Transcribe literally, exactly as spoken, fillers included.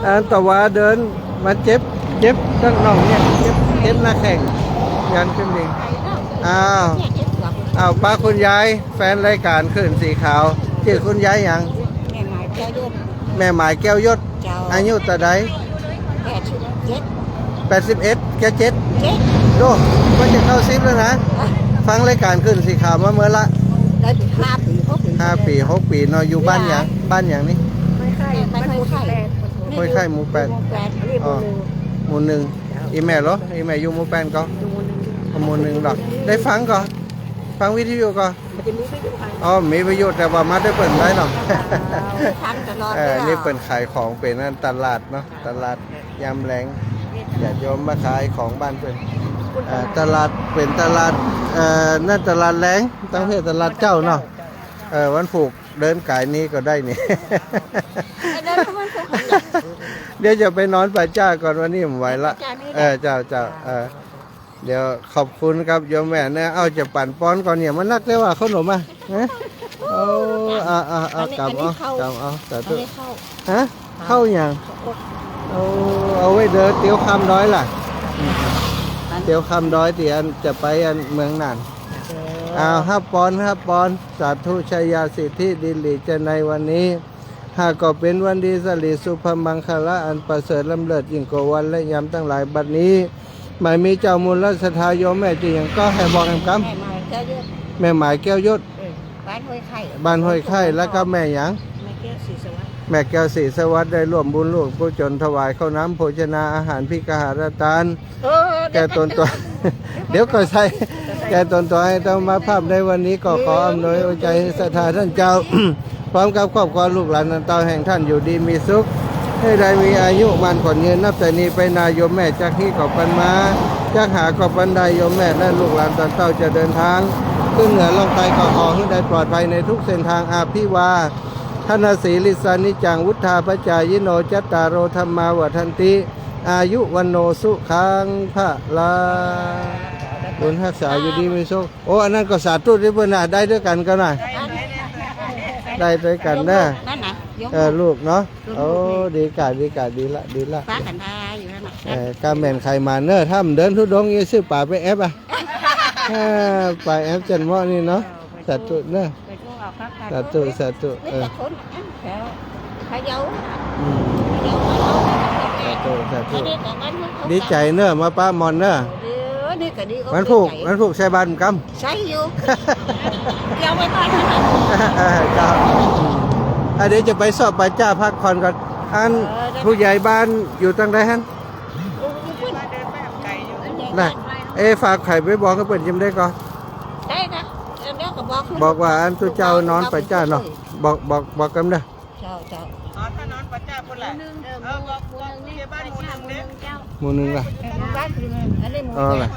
อันตะวาเดินมาเจ็บ เจ็บตังน่องเนี่ย เจ็บ เจ็บหน้าแข้ง ยันขึ้นเอง อ้าว อ้าว ป้าคุณยาย แฟนรายการคลื่นสีขาว จื้อคุณยายหยัง แม่หมายแก้วยศ แม่หมายแก้วยศ เจ้า อายุเต้าใด แปดสิบเจ็ด แปดสิบเอ็ด แกเจ็ด เจ็ด โอ้ ก็จะเข้าสิบแล้วนะ ฟังรายการคลื่นสีขาวมาเมื่อละ ได้ห้าปี๋ หกปี๋ ห้าปี๋ หกปี๋เนาะ อยู่บ้านหยัง บ้านหยังนี่ บ้านห้วยไข่ ห้วยไข่หมู่แปด หมู่แปด อ๋อ หมู่หนึ่ง อีแม่เหรอ อีแม่อยู่หมู่แปดก็ หมู่หนึ่งดอก ได้ฟังก่อ ฟังวิทยุก่อ อ๋อ มีประโยชน์ แต่ว่ามาได้เปิดได้เนาะ ฟังตลอด เออ นี่เปิ้นขายของเป๋นนั่นตลาดเนาะ ตลาดยามแลง ญาติโยมมาขายของบ้านเปิ้น อ่า ตลาด เป๋นตลาด เอ่อ นั่นตลาดแลง ตังเพศตลาดเจ๊าเนาะ เออ วันพูกเดินก๋ายนี้ก็ได้นี่ เดี๋ยวจะไปนอนป่าจ๊าก่อน วันนี้บ่ไหวละ เออ เจ้า เจ้า เออ เดี๋ยวขอบคุณครับโยมแม่นะ เอาจะปั่นปอนก่อนเนี่ย มันนักแล้วว่าขนมอ่ะ ฮะ โอ้ อ่ะ อ่ะ อ่ะ อันนี้ กำเอา อันนี้เข้า กำเอา สาธุ อันนี้เข้า ฮะ เข้าหยัง เข้าอด โอ้ เอาไว้เด้อ เตียวคำดอยล่ะ อัน เตียวคำดอย ตี้อันจะไปอันเมืองน่าน เออ เอา ฮับปอน ฮับปอน สาธุ ชัยยาสิทธิ ดีหลีจะในวันนี้ หากก็เป๋นวันดี สิริสุภมังคละ อันประเสริฐล้ำเลิศยิ่งกว่าวันและยามตังหลาย บัดนี้ หมายมีเจ้ามูลศรัทธาโยมแม่จื้อหยังก็ หื้อบอกแหมกำ แม่หมายแก้วยศ แม่หมายแก้วยศ เออ บ้านห้วยไข่ บ้านห้วยไข่ แล้วก็แม่หยัง แม่แก้วศรีสวัสดิ์ แม่แก้วศรีสวัสดิ์ ได้ร่วมบุญร่วมกุศลถวายข้าวน้ำโภชนาอาหาร ภิกขาหารทาน เออ แก่ตนตัว เดี๋ยวก็ใส่ แก่ตนตัว หื้อธรรมาภาพในวันนี้ ก็ขออำนวยอวยชัยหื้อศรัทธาต้านเจ้า พร้อมกับครอบครัวลูกหลานต้านเต้าแห่งต้านอยู่ดีมีสุข หื้อได้มีอายุหมั้นขวัญยืน นับแต่นี้ไปหน้าโยมแม่จักฮี้ก็ปันมา จักหาก็ปันได้ โยมแม่และลูกหลานต้านเต้าจะเดินทาง ขึ้นเหนือล่องใต้ก็ขอหื้อได้ปลอดภัยในทุกเส้นทาง อภิวาทนสีลิสสานิจจัง วุฑฒาปจายิโน จัตตาโรธรรมาวัฑฒันติ อายุวัณโณสุขังพะลัง บุญฮักษาอยู่ดีมีสุข โอ้ อันนั้นก็สาธุตี้เปิ้นน่ะ ได้ด้วยกั๋นก็น่ะ ได้ด้วยกั๋นเนาะ นั่นน่ะ โยม เออ ลูกเนาะ ลูก โอ้ ดีก่ะ ดีก่ะ ดีละ ดีละ ฟังกั๋นได้อยู่นั่นน่ะ เออ ก้าแม่นใค่มาเนาะ ถ้าบ่เดินธุดงค์นี่ซื้อป๋าไปแอบอ่ะ เออ ป๋าแอบจันเมาะนี่เนาะ สาธุเนาะ สาธุ สาธุ เออ มีแต่คนอันแถวพะเยา อืม พะเยา สาธุ สาธุ อันนี้ก็บ้านเฮา ดีใจ๋เนาะ มาปะหม่อนเนาะ เออ นี่ก็ดีอก วันพูก ดีใจ๋ วันพูกใส่บาตรกำ ใส่อยู่ เดี๋ยวไว้ก่อนนะ เออ ครับ อ่ะ เดี๋ยวจะไปซอกป่าจ๊าพักผ่อนก่อน อัน เออ ได้ ผู้ใหญ่บ้านอยู่ตังใดหั้น โอ้ย อยู่พุ้น น่ะ เอ๊ะ ฝากใผไปบอกหื้อเปิ้นจำได้ก่อ ได้นะ เดี๋ยวก็บอก บอกว่าอันตุ๊เจ้านอนป่าจ๊าเนาะ บอก บอก บอกกำเนาะ เจ้า เจ้า อ๋อ ถ้านอนป่าจ๊าพุ้นแหละ เออ บอก บอกผู้ใหญ่บ้านหมู่หนึ่งเด้อ หมู่หนึ่งล่ะ เออ หมู่บ้านหมู่หนึ่ง อันนี้หมู่ อ๋อ แปด ล่ะ